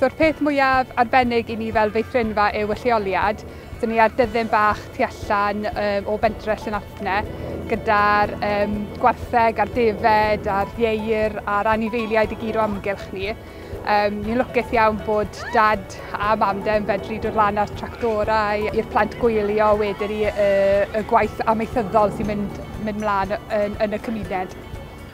So'r peth mwyaf arbennig i ni fel feithrinfa yw y lleoliad. So ni ar dyddyn bach tu allan o bentre Llanarthne gyda'r gwartheg a'r defed a'r ieir a'r anifeiliaid i gyd o amgylch ni. Ni'n lwcus iawn bod dad a mam de yn fedru dod lan â'r tractorau i'r plant gwylio wedyn i y gwaith amaethyddol sy'n mynd mlaen yn y cymuned.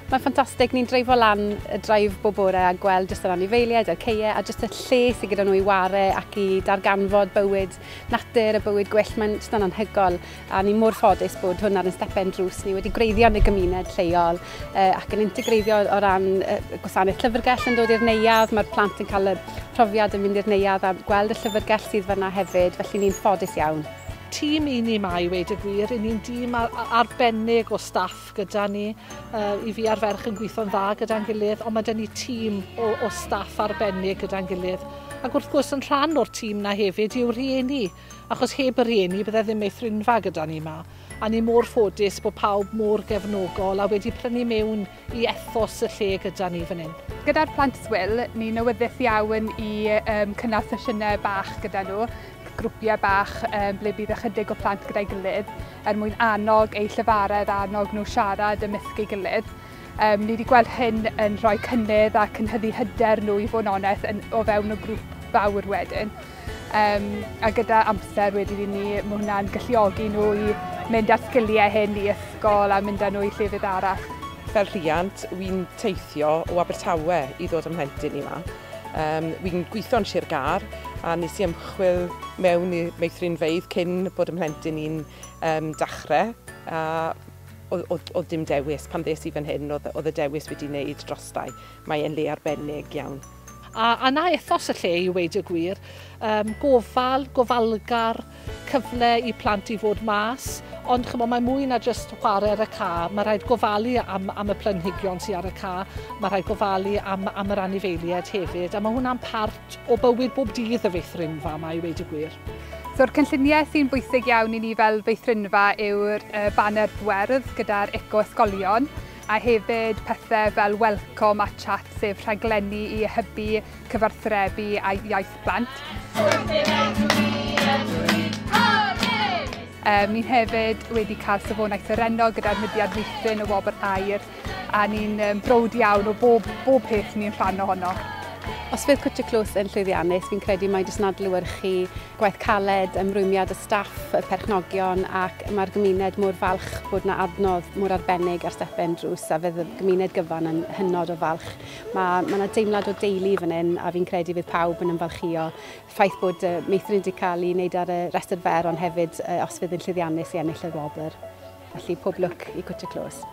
Mae'n ffantastig, ni'n dreifo lan y drive bob bore a gweld jyst yr anifeiliaid a'r ceie a jyst y lle sydd gyda nhw i ware ac i darganfod bywyd natur a bywyd gwyllt. Mae'n jyst yn anhygoel a ni mor ffodus bod hwn ar ein stepen drws ni wedi gwreiddio yn y gymuned lleol ac yn integreiddio o ran gwasanaeth llyfrgell yn dod i'r neuadd. Mae'r plant yn cael y profiad yn mynd i'r neuadd a gweld y llyfrgell sydd fan'na hefyd, felly ni'n ffodus iawn. Tîm i ni mae, i weud y gwir, i ni'n dîm arbennig o staff gyda ni. I fi a'r ferch yn gweithio'n dda gyda'n gilydd, ond mae 'da ni tîm o staff arbennig gyda'n gilydd. Ac wrth gwrs yn rhan o'r tîm na hefyd yw'r rhieni, achos heb y rhieni bydde ddim meithrinfa gyda ni yma. A ni mor ffodus bod pawb mor gefnogol a wedi prynu mewn i ethos y lle gyda ni fan hyn. Gyda'r plant swil, ni'n awyddus iawn i cynnal sesiynau bach gyda nhw, grwpiau bach ble bydd ychydig o plant gyda'i gilydd er mwyn annog eu llefaredd a annog nhw siarad ymysg ei gilydd. Ni wedi gweld hyn yn rhoi cynnydd a cynhyddu hyder nhw i fod yn onest o fewn y grŵp fawr wedyn. A gyda amser wedyn i ni, mae hwnna'n galluogi nhw i mynd â'r sgiliau hyn i ysgol a mynd â nhw i llefydd arall. Fel rhiant, wy'n teithio o Abertawe i ddod â'm mhlentyn i yma. Wy'n gweithio'n Sir Gâr a nes i ymchwil mewn i meithrinfeydd cyn bod 'y mhlentyn i'n dechrau. A oedd dim dewis. Pan ddes i fan hyn, oedd y dewis wedi wneud drostai. Mae e'n le arbennig iawn. A na ethos y lle i weud y gwir. Gofal, gofalgar, cyfle i plant i fod mas, ond chymod, mae mwy na jyst chwarae ar y ca. Mae rhaid gofalu am y planhigion sydd ar y ca, mae rhaid gofalu am yr anifeiliaid hefyd, a mae hwnna'n part o bywyd bob dydd y feithrinfa yma i weud y gwir. So'r cynlluniau sy'n bwysig iawn i ni fel feithrinfa yw'r baner werdd gyda'r eco-ysgolion a hefyd pethau fel Welcome a Chat, sef rhaglenni i hybu cyfathrebu a iaith plant. Ni'n hefyd wedi cael safonau serennog gyda'r mudiad meithrin y Wobr Aur a ni'n browd iawn o bob peth ni'n rhan ohono. Os fydd Cwtsh y Clos yn llwyddiannus, fi'n credu mae jyst yn adlewyrchu gwaith caled, ymrwymiad y staff, y perchnogion, ac mae'r gymuned mor falch bod yna adnodd mor arbennig ar stepen drws a fydd y gymuned gyfan yn hynod o falch. Mae yna deimlad o deulu fan hyn a fi'n credu fydd pawb yn ymfalchïo. Ffaith bod meithrin wedi cael ei wneud ar y restr fer, ond hefyd os fydd yn llwyddiannus i ennill y wobr. Felly pob lwc i Cwtsh y Clos.